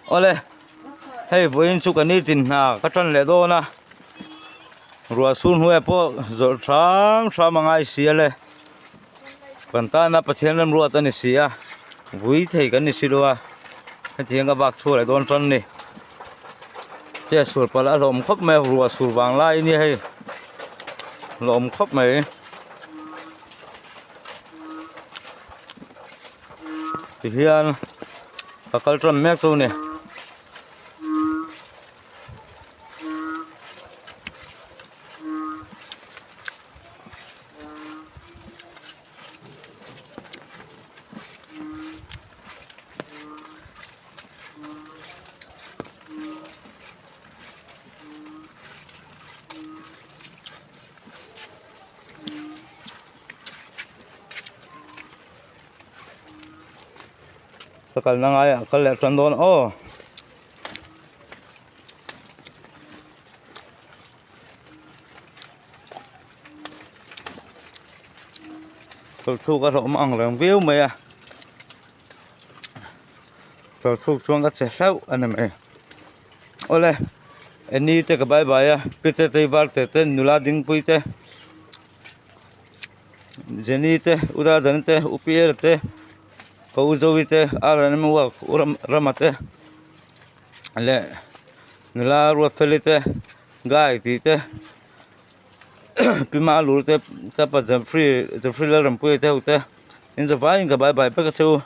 Awle hei vawiin chu ka nitin hna ka tan leh dawn a ruah sur hnuaiah pawh zawrh hram hram a ngai si a le kan tana Pathian remruat a ni si a vui thei kan ni si lo a hetiang ka bak chhuah leh dawn tan a ni che sur palh a hlawm khawp mai a ruah sur vang lai ania hei hlawm khawp mai. Tihian ka kal tan mek chu a ni. Ka kalna ngaiah kal leh tan dawn aw. Tawlhthuk a hlawm ang reng viau mai a tawlhthuk chuan ka che hlauh a ni mai awle Annie te ka bye bye a Peter te Varte te nula dingpui te. Jenny te u Dadana te u Piera te ka u Zoe te R and M work u Rama te leh nula Ruatfeli te Guy tih te Pi Malur te ka pa Jeffrey Jeffrey Lalrampuia te ho te in zavaiin ka bye bye vek a che u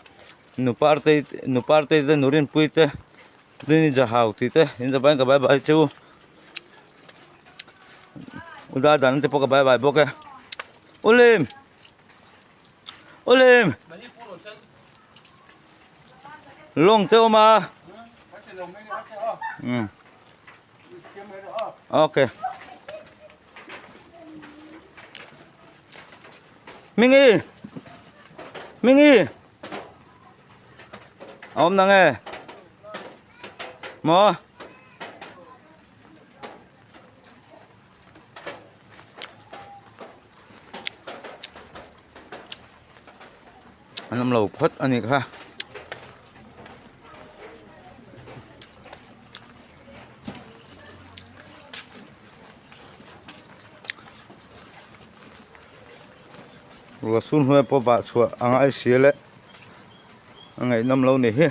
nu Partei nu Partei te nu Rinpuii te Rini Jahau tih te in zavaiin ka bye bye che u. U Dadana te pawh ka bye bye bawk e. U Lim! U Lim! Lawng te awm a. Um. Okay. Mingi! Mingi! Awm nang e. Maw? An awm lo phawt a nih kha. Ruah sur hnuaiah pawh vah chhuah a ngai si le a ngaihnawm lo ni hi.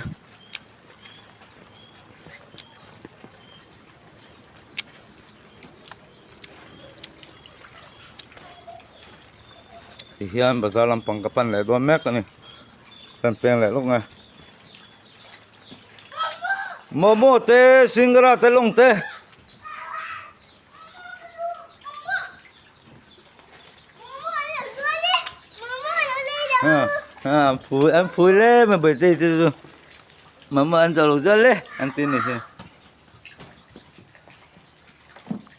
Tihian bazar lampang ka pan leh dawn mek a ni kan peng leh lawk nge momo te singara te lawng te. An phui le mai bawihte chu chu. Mama an chawlh lo le an ti ni hi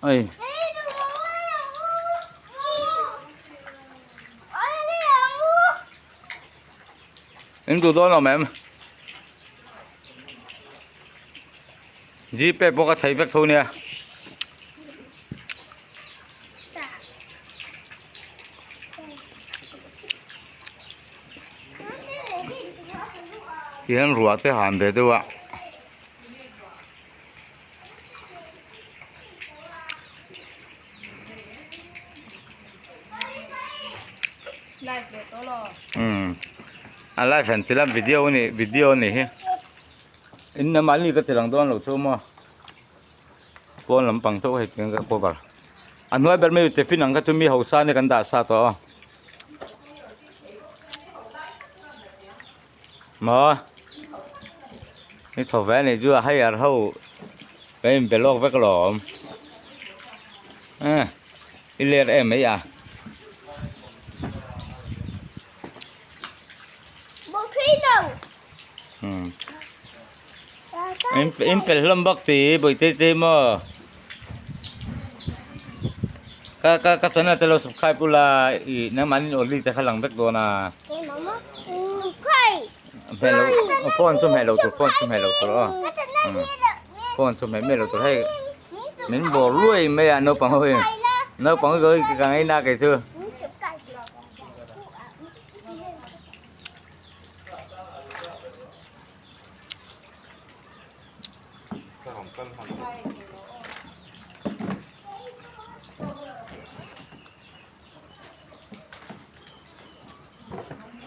oi in duh dawn lo mem gpay pawh ka thei vek tho nia. Tihian ruah te han ve deuh a. Umm a live han ti la video a ni video a ni hi in mahni ka ti lang dawn lo chu maw. Pawn lampang chauh hei tiang ka cover a hnuai ber mai tiffin ang kha chu mi hausa ania kan dah sa tawh a maw ni tho ve anih chu a hire ho kan inbe lawk vek alawm eh i let em mai a. In fel hlawm bawk tih bawihte te maw ka ka ka channel te lo subscribe ula ih nangmahni awli te kha lang vek dawn a hmeh lo phone chu hmeh lo tur phone chu hmeh lo tur aw phone chu hmeh miah lo tur hei min bawr luai mai a naupang ho hi naupang ho hi ka ngaina kei chu.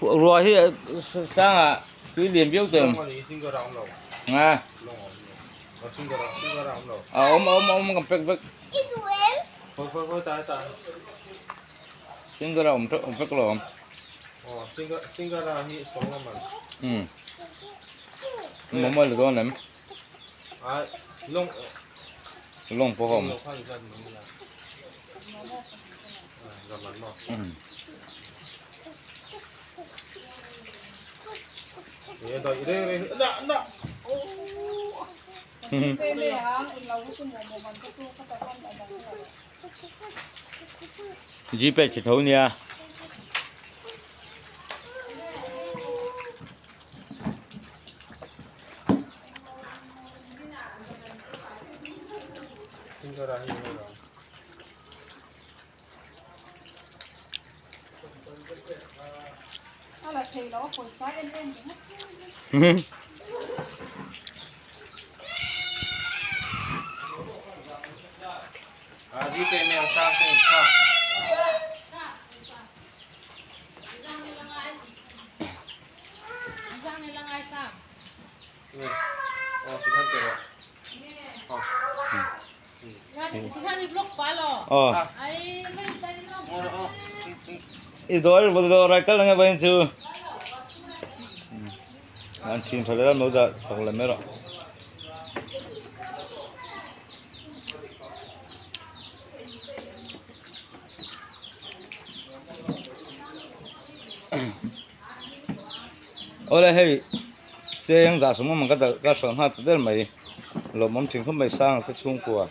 Ruah hi sangah tui lian viau tawh em? Nga. A awm a awm a awm kan pack vek. Singara awm vek awm vek lo awm. Um. Momo la dawn em? Lawng pawh a awm. Gpay chi tho nia. Aw. I dawr vul dawr ai kal ange vawiin chu. An chhin tha leh a no dah chak leh mai rawh. Awle hei cheng zah sum awm ang ka dah ka hrilh nghal ta der mai lawmawm thin khawp mai sang te chhungkua.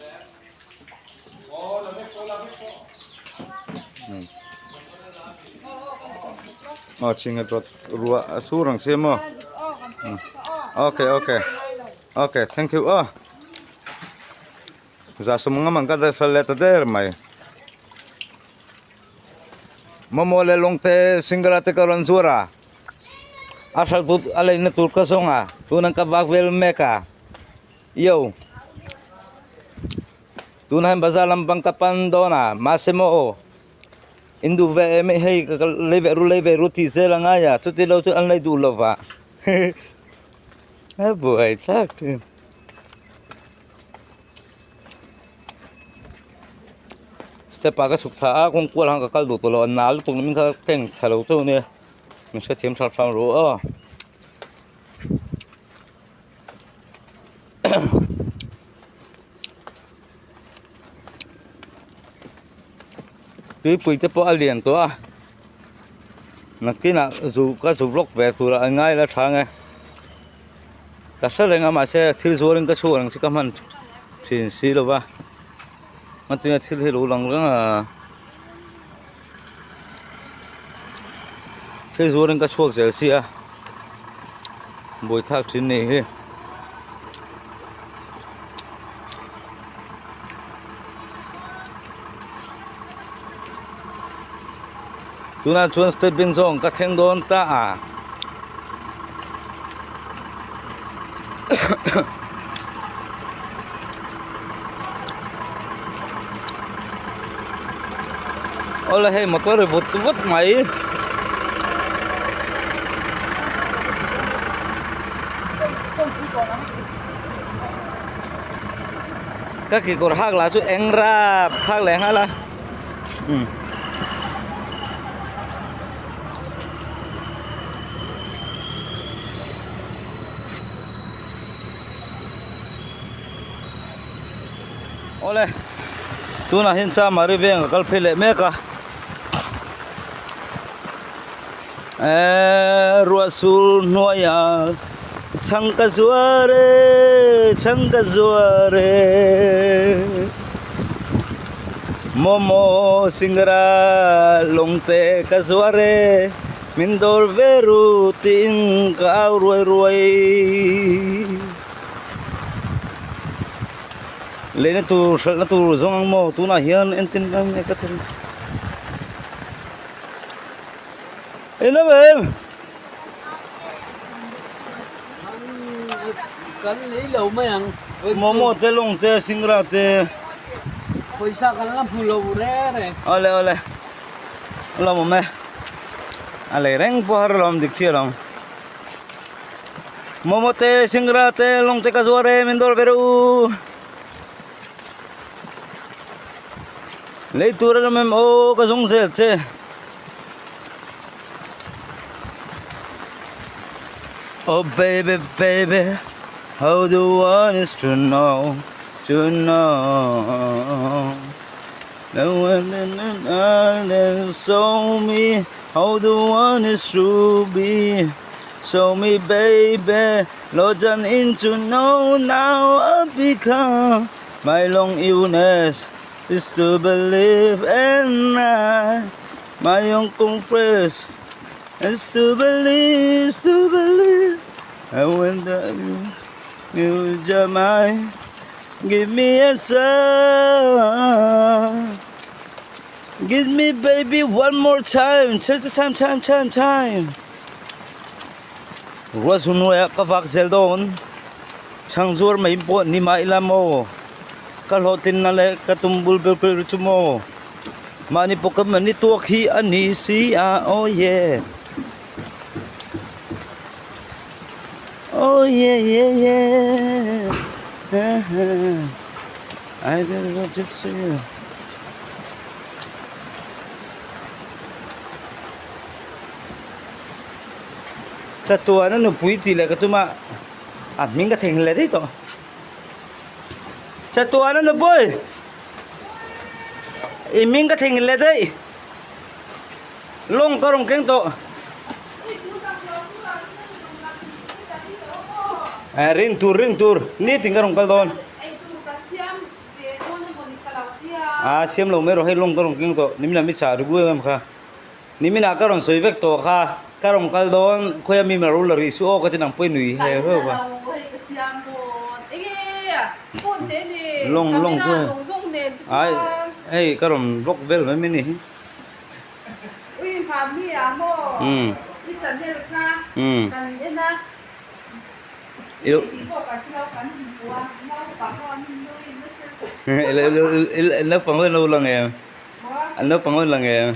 Aw chhing a dawt ruah a sur ang sia maw okay okay okay thank you aw zah sum ngam ang ka dah hral leh ta der mai momo leh lawng te single te ka rawn zuar a a hral tut a leina tur ka zawng a tuna ka vak vel mek a. Yo. Tunah hian bazar lam pang ka pan dawn a, mahse maw aw in duh ve em hei ka lei ve ru lei ve ru tih zel a ngai a, chuti lo chu an lei duh lo va a buai thlak thin. Step ah ka chhuk thla a, kawng kual ang ka kal duh tawh lo a nal lutuk min kha keng tha lo teuh ania, min hrethiam hram hram ru aw. Tuipui te pawh a lian tawh a nakinah zu ka zu vlog ve turah an ngai la tha ang e ka hre reng a mahse thil zuarin ka chhuak ang chu ka hman thin si lo va engtin nge thil hi a lo lang reng a thil zuarin ka chhuak zel si a buaithlak thin ni hi. Tunah chuan state bank zawng ka thleng dawn ta a. Awle hei motor ri vut vut mai. Ka kekawr hak lah chu eng rap hak leh nghal a. Umm. Awle tunah hian Chamari veng a kal phei leh mek a eee ruah sur hnuaiah chhang ka zuar e chhang ka zuar e momo singra lawng te ka zuar e. Min dawr ve ru tiin ka au ruai ruai. Leina tur hralhna tur zawng ang maw tunah hian entin ka nge ka thil. Eng lam em? Kan lei lo mai ang. Momo te lawng te singra te. Pawisa kan la hmu lo reng reng. Awle awle. A lawmawm e. A lei reng pawh har alawm dik chiah alawm. Momo te singra te lawng te ka zuar e min dawr ve rawh u. Lei tur a awm em aw ka zawng zel che. Oh baby baby how the one is to know to know Show me how the one is to be Show me baby Lord an in to know now I become My long illness is to believe and I My young confess is to believe to believe And when the you my Give me a sign Give me baby one more time Take the time time time time Ruah chu hnuaiah ka vak zel dawn Chhang zuar mai pawh ni mah ila maw Ka hlawhtlinna leh ka tum bul ber ber chu maw Mahni pawh ka mahni tuak hi a ni si a oh yeah Oh yeah yeah yeah I gotta go to see you Chatuan a nupui tih leh ka tum a, a hming ka theihnghilh leh daih tawh. Chatuan a nupui! I hming ka theihnghilh leh daih. Lawng ka rawn keng tawh. Eh ring tur ring tur nitin ka rawn kal dawn. A siam lo mai rawh hei lawng ka rawn keng tawh nimina mi chah ru em em kha. Niminah ka rawn sawi vek tawh kha, ka rawn kal dawn, khawi a mi mar ula rih su aw ka ti nang pawhin nui he heu va. Lawng lawng chu ai hei ka rawn vlog vel mai mai ni hi. Umm umm Naupang ho lo lang em? An naupang ho lang em?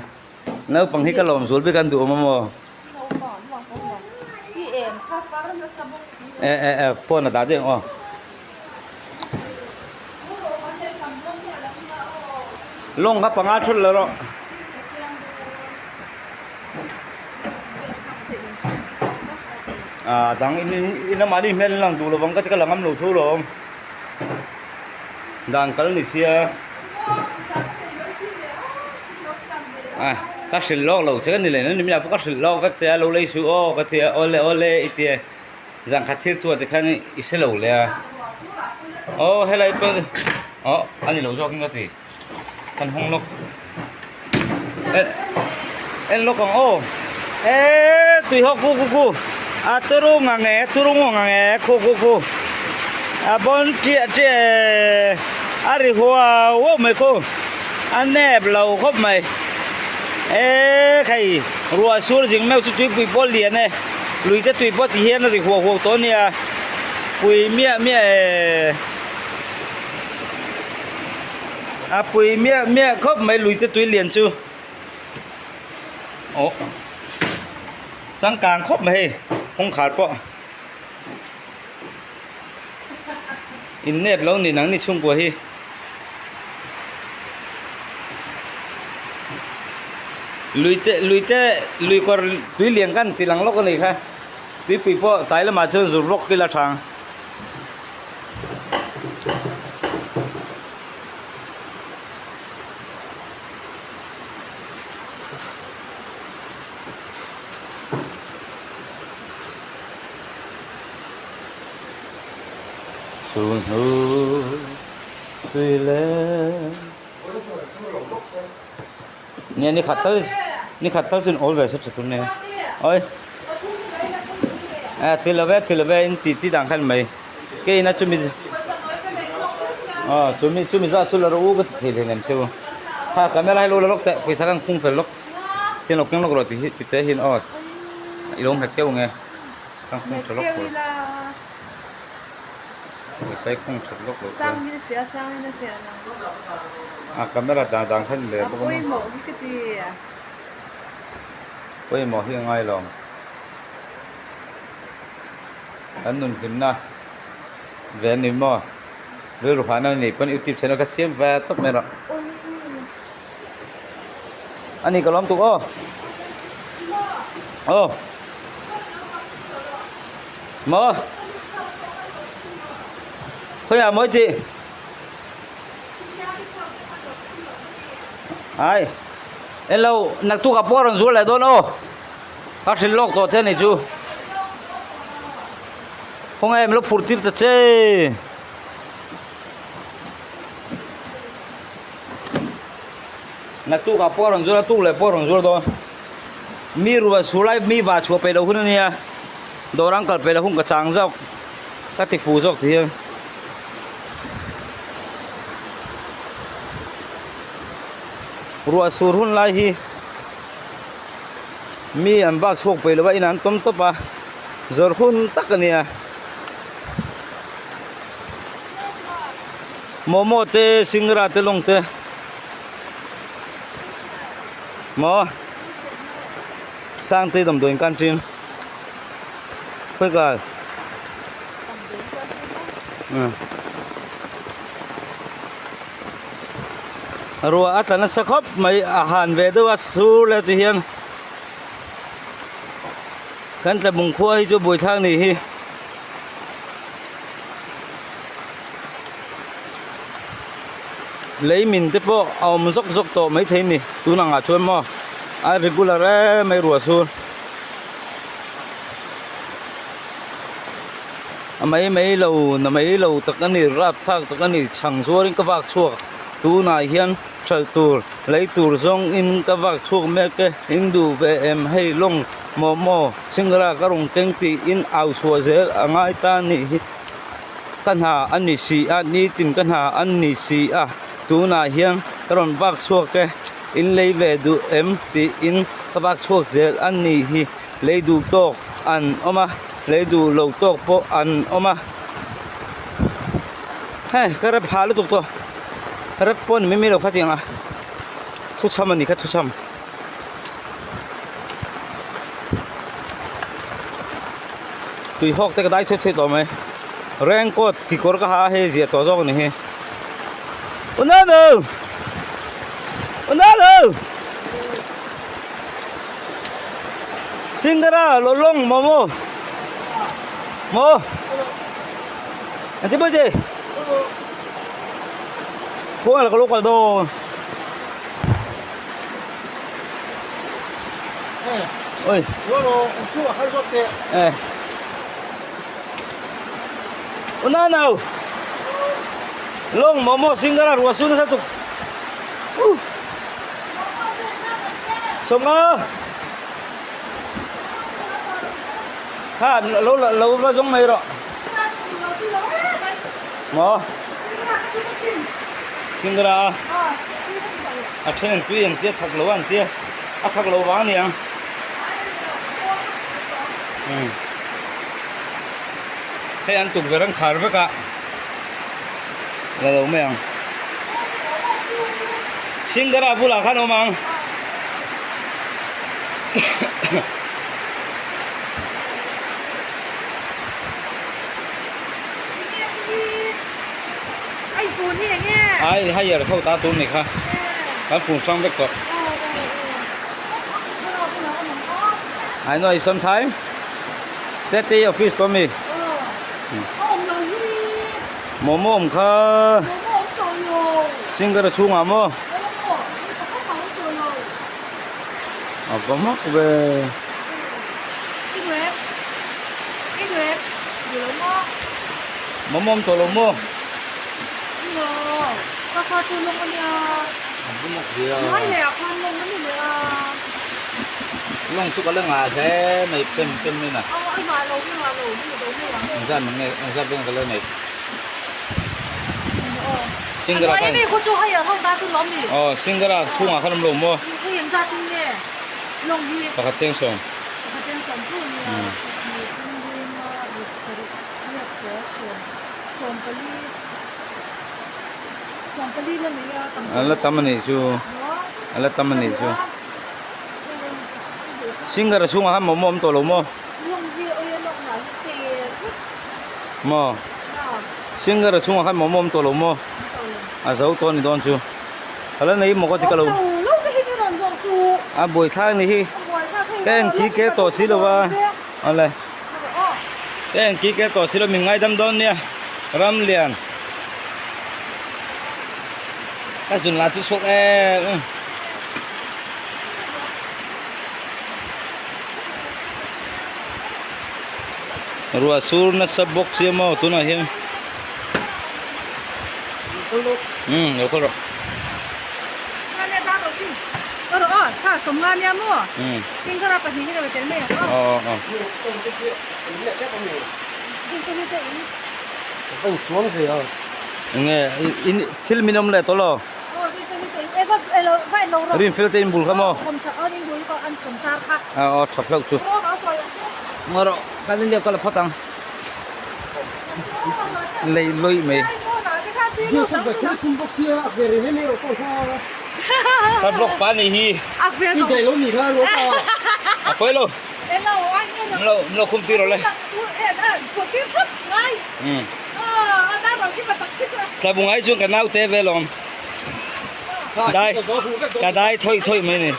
Naupang hi ka lawm zual bik a an duh awm a maw? E e e phone a dah daih ang aw. Lawng kha panga thut lo rawh. A dang in in amah ni hmel lang duh lovang ka ti ka la ngam lo thu lawm. Dan kal ni sia. A ka hrilh lawk lo che ka ni leh ni mi ah pawh ka hrilh lawk vek che a lo lei suh aw ka ti a awle awle i ti a zan khat thil chuan tikhan i hre lo leh a aw helai pawh aw a ni lo zawk in ka ti kan hawng lawk en lawk ang aw eee tui ho khu khu khu a turu ngang e turu ngang e khu khu khu a bon chiah chiah a ri huau huau mai khu. A nep lo khawp mai. E khai ruah sur zing meuh chu tuipui pawh lian e. Lui te tui pawh ti hian a ri huau huau tawh a nia. Pui miah miah e. A pui miah miah khawp mai lui te tui lian chu. Aw changkang khawp mai hei kawngkhar pawh. In nep lo ni nang ni chhungkua hi. Lui te lui te lui kawr tui lian kan ti lang lawk a ni kha. Tuipui pawh tlai lamah chuan zur rawk ila thang. Chhun hnu tui le Nia ni khat tal ni khat tal chuan awl ve se tha tur nia oi a ti lo ve ti lo ve in ti ti dan khan mai ke ina chumi a chumi chumi za chu la rawh u ka ti thei hlei nem cheu kha camera hi lo la lawk teh pawisa khan khung fel lawk hian lo keng lawk rawh ti hi ti te hian aw i lo hmet keuh nge. Sai khung that lawk loh chuan. A camera dan dan khan in leh bawk a maw. Pawimawh hi a ngai lo. Kan nun hlimna ve a ni maw? Rilru hahna a nih pawn youtube channel kha siam ve tawp mai rawh. A ni ka lawm tuk aw. Aw. Maw? Khawiah mawi tih? Ai. Hello, naktuk ah pawh a rawn zual leh dawn aw. Ka hrilh lawk tawh che a ni chu. Khawnge min lo phur tir ta che. Naktuk ah pawh a rawn zual a, tuk leh pawh a rawn zual dawn. Mi rual sur lai mi va chhuah peih loh hun a nia. Dawr ang kal peih loh hun ka chang zawk. Ka ti fu zawk ti hian. Ruah sur hun lai hi mi an bak chhuak peih lova inah an tawm tawp a zawrh hun tak a nia momo te singra te lawng te maw sangte damdawiin canteen khawi ka Ruah a tla nasa khawp mai a han ve deuh a sur leh ti hian kan tlabung khua hi chu buaithlak ni hi. Lei min te pawh a awm zawk zawk tawh maithei a ni tun angah chuan maw a regular em mai ruah sur. A mai mai lo na mai lo tak a ni rapthlak tak a ni chhang zuarin ka vak chhuak tunah hian hralh tur lei tur zawng in ka vak chhuak mek e in duh ve em hei lawng maw maw singra ka rawn keng tiin au chhuah zel a ngai ta a nih hi ka hna a ni si a nitin ka hna a ni si a tunah hian ka rawn vak chhuak e in lei ve duh em tiin ka vak chhuak zel a nih hi. Lei duh tawk an awm a, lei duh lo tawk pawh an awm a. Hei ka rep hah lutuk tawh, rep pawh ni mai mai lo kha tiang a, thuchham a ni kha thuchham. Tui hawk te ka dai chhuai chhuai tawh mai, raincoat kekawr ka ha a hei ziah tawh zawk a ni hi. Unau! Unau! Singara lo long maw maw maw an ti pawh che khuang la ka lo kal dawn oi eh unau long maw maw singara ruah su nasa tuk uh Sawmnga kha lo lo va zawng mai rawh maw singra a a then an tui an tia thak lo an tia a thak lo vang aniang hei an tukverh an khar vek a. La lo mai ang. Singara bulah khan awm ang. Ai higher ho ta tur ni kha. Kan fun hrang vek tawh. I know it's sometime. Tete office to mi. Momo awm kha singer a chhungah maw a va mak ve. Momo awm tawh lo maw? A va mak ve a. Lawng chu ka la ngah hle mai pem pem in a. Engzat nge engzat vel ka la neih. Singara khan aw singara chhungah khan awm lo maw. Pakhat cheng sawm. A la tam a nih chu a la tam a nih chu singer a chhungah khan momo a awm tawh lo maw maw singer a chhungah khan momo a awm tawh lo maw a zo tawh a ni dawn chu ka la nei maw ka ti ka lo a buaithlak a nih hi ka en ki ker tawh si lo va awle ka en ki ker tawh si lo min ngaidam dawn nia Ramlian ka zun lah chu chhuak em em. Ruah sur nasa bawk sia maw tunah hian umm lo kal rawh enge thil min awm leh tawh lo rin fel te in bul kha maw aw tha hlauh chu ngaw rawh kan inliak ka la phawt ang lei lawih mai ka block pa nih hi a pawi lo lo lo khum tir rawh le Tlabungai chuan ka naute vel awm dai ka dai thawih thawih mai ni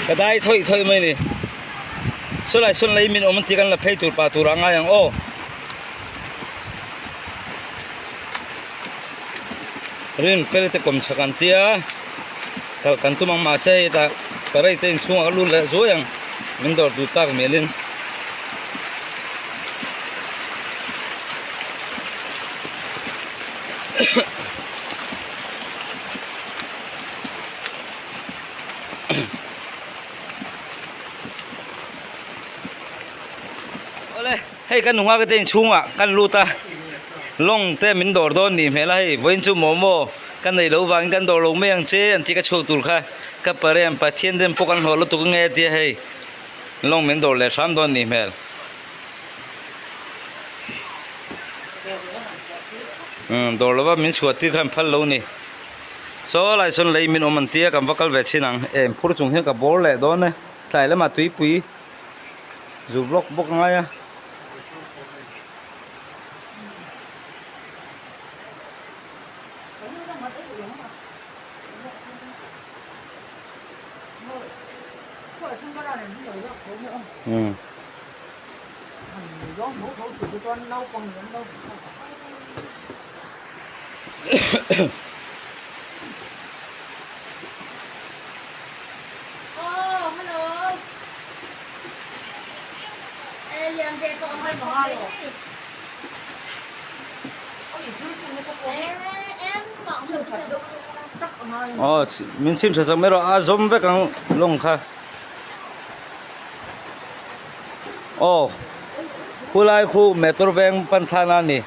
ka dai thawih thawih mai ni sawlai sawn lei min awm an tih kan la phei tur pa tur a ngai ang aw rin fel te kawm chhak an tia kal kan tum ang mahse hetah parade te inchhungah ka lut leh zuai ang min dawr duh tak mialin. Awle hei kan nunga te inchhungah kan lut a lawng te min dawr dawn nih hmel a hei vawiin chu momo ka nei lo vangin kan dawr lo mai ang che an tih ka chhuak tur kha ka parent Pathian ten pawh kan hlawh lutuk nge a tia hei lawng min dawr leh hram dawn nih hmel. Umm dawr lova min chhuah tir khan phal lo ni. Saw lai sawn lei min awm an tia kan va kal ve chhin ang. Em phur chung hian ka bawr leh dawn e. Tlai lamah tuipui zu vlog bawk a ngai a. Umm. Aw min chhim tha sak mai rawh a zawm vek ang lawng kha. Aw khulai khu motor veng pan thlan a ni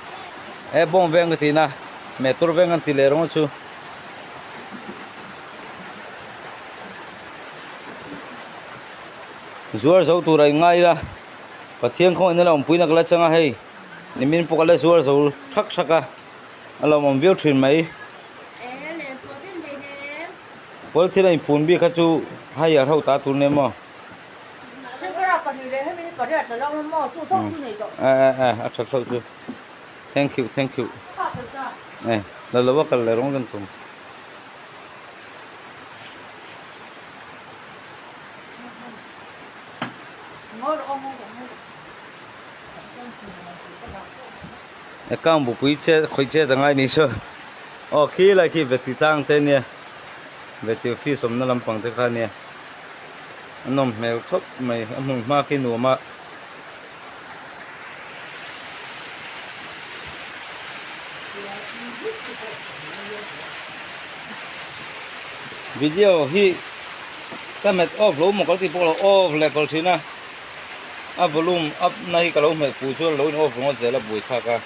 e bawng veng ka tihna motor veng an ti leh rawng chu. Zuar zo tur a inngai ila Pathian khawngaihna la awmpuina ka la chang a hei nimin pawh ka la zuar zo thak thak a a lawmawm viau thin mai. Polythene a infun bik kha chu hire ho ta tur nia maw? A tha thlauh chu thank you thank you e la lo a kal leh rawng kan tum. Account bupui che khawih chet a ngai ni saw aw khi lai khi veti tlang te ania veti office awmna lampang te kha ania a nawm hmel khawp mai a hmun hma khi nuam a. Video hi ka hmet off lo maw ka lo ti pawh lo off leh kawlh thin a. A volume up na hi ka lo hmeh fuh chuan lo in off ringawt zel a buai thlak a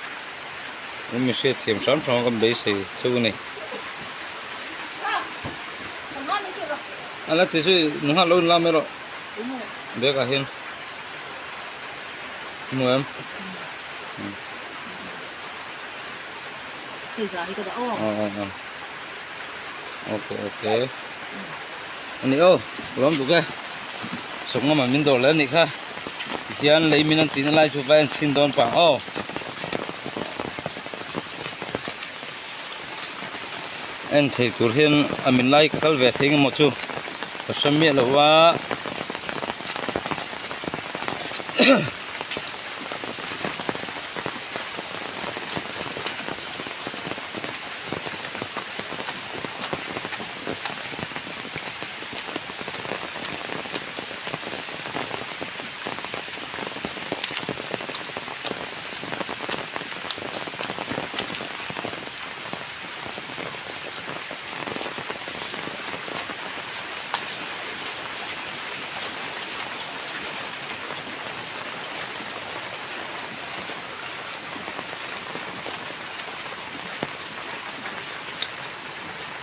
in mi hriat thiam hram hram a kan beisei chu a ni. A la ti chu nungah lo in lam erawh bag ah hian. Nuam. Hei za hi ka dah aw. Aw aw aw. Okay okay. Ani aw, lawm duk e. Sawm ngam an min dawr leh anih kha. Tihian lei min an tihna lai chu va en chhin dawn pang aw. En thei tur hian a min lai ka kal ve thei engemaw chu ka hre miah lo a.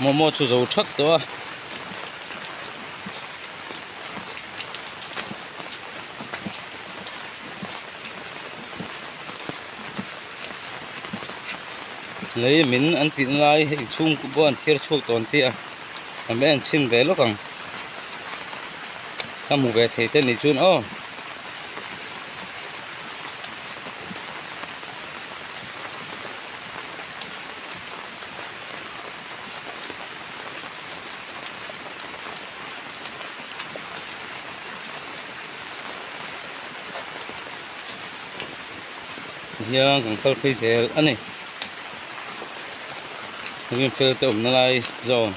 Momo chu zo thak tawh a. Lei min an tih lai hei chhung pawh an thir chhuak tawh an ti a an va en chhin ve lawk ang ka hmu ve thei te nih chuan aw. Hian kan kal phei zel a ni rin fel te awmna lai zawn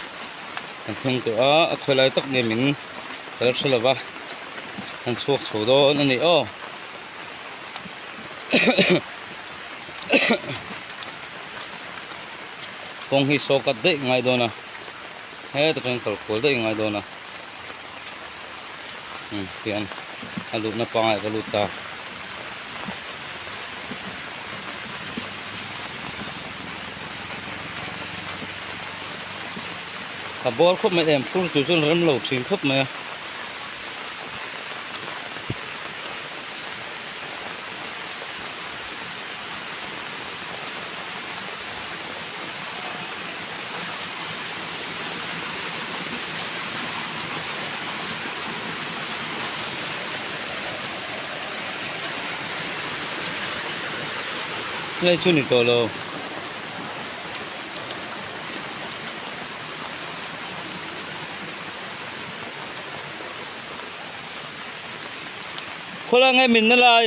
kan thleng tawh a a khawi lai tak nge min kal hre lova kan chhuak chho dawn a ni aw. Kawng hi saw cut daih ngai dawn a heta tang kal kual daih ngai dawn a tihian a luhna pangai ka lut ta. A bawr khawp mai em phur tur chuan rem lo thin khawp mai a. Lai chu ni tawh lo. Khawlai nge min na lai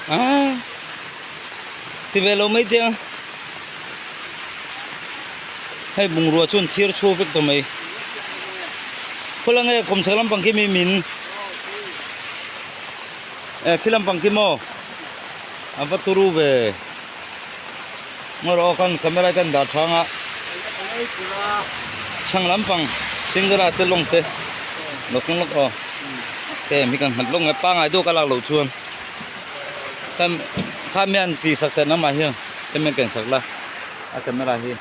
a ti ve lo mai teh a hei bungrua chuan thir chhuak vek ta mai khawlai nge kawmchhak lampang khi mi min eh khi lampang khi maw a va turu ve ngaw kan camera kan dah thang a chhang lampang singara te lawng te lawk lawk aw te mi kan nghat lawk nge pangai deuh ka lak loh chuan kha kha mian tih sak te namah hian te mian ken sak la a camera hi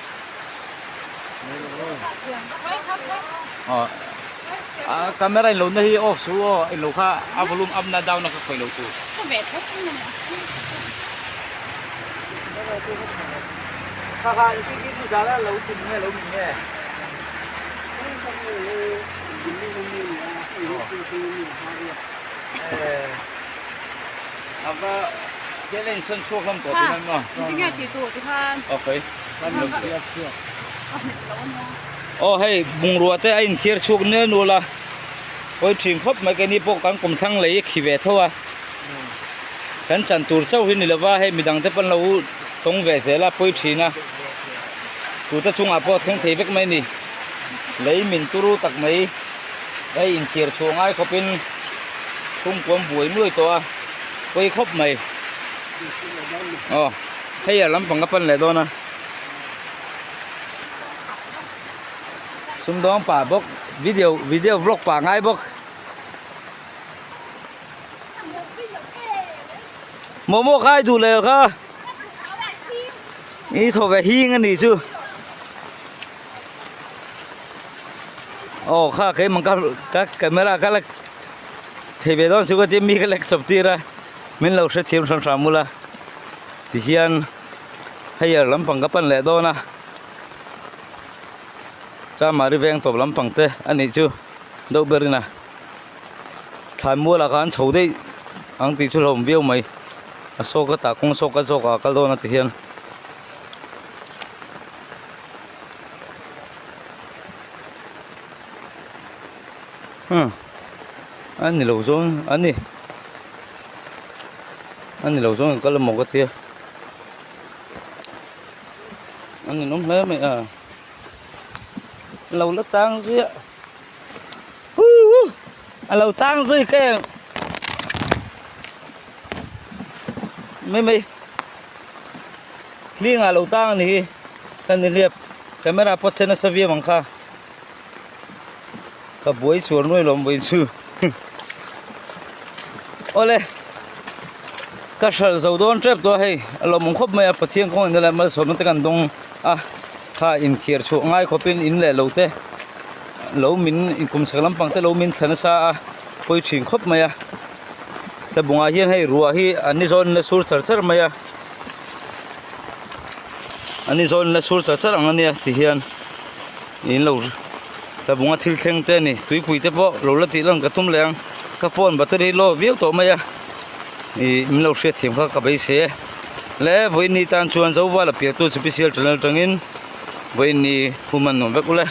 aw a camera in lo na hi off su aw in lo kha a volume up na down na kha khawih loh tur. Aw hei bungrua te a inthiar chhuak nel nual a pawi thin khawp mai keini pawh kan kum thlang lei khi ve tho a. Kan chan tur chauh hi ni lova hei midang te pawn lo tawng ve zel a pawi thin a tute chungah pawh a thleng thei vek mai a ni lei min turu tak mai hei inthiar chhuah ngai khawpin chhungkuam buai nuai tawh a pawi khawp mai aw hei a lampang ka pan leh dawn a sumdawng pah bawk video video vlog pah ngai bawk. Momo khai duh leh kha i thaw ve hing a nih chu aw kha keimah ka ka camera ka la. Thei ve dawn si ka tia mi ka lek chawp tir a, min lo hrethiam hram hram ula tihian hei er lampang ka pan leh dawn a, Chamari veng tawp lampang te a nih chu deuh berin a thlanmual ah khan chho daih ang tih chu hlauhawm viau mai, a sawk a tah kawng sawk a zawk ah a kal dawn a tihian. Huh a ni lo zawng a ni a ni lo zawng kal emaw ka tia a ninawm hle mai a lo la tang zui a huuu a lo tang zui ka em mai mai hling ah lo tang a ni hi ka nihliap camera pawh che nasa viau ang kha. Ka buai chuan nuai lo mai chu awle ka hral zo dawn tep tawh a hei a lawmawm khawp mai a Pathian kawng in leh malsawmna te kan dawng a kha inthiar chhuah ngai khawpin in leh lo te lo min kum chhak lampang te lo min thla nasa a pawi thin khawp mai a tlabungah hian hei ruah hi an ni zawn in a sur char char mai a an ni zawn in a sur char char ang ania ti hian. In lo tlabunga thil thleng te a ni tuipui te pawh lo la tih lan ka tum leh ang ka phone battery low viau tawh mai a ih min lo hriat thiam kha ka beisei e le vawiin ni tan chuan Zovala piantu special channel atangin vawiin ni hun hman nuam vek ule.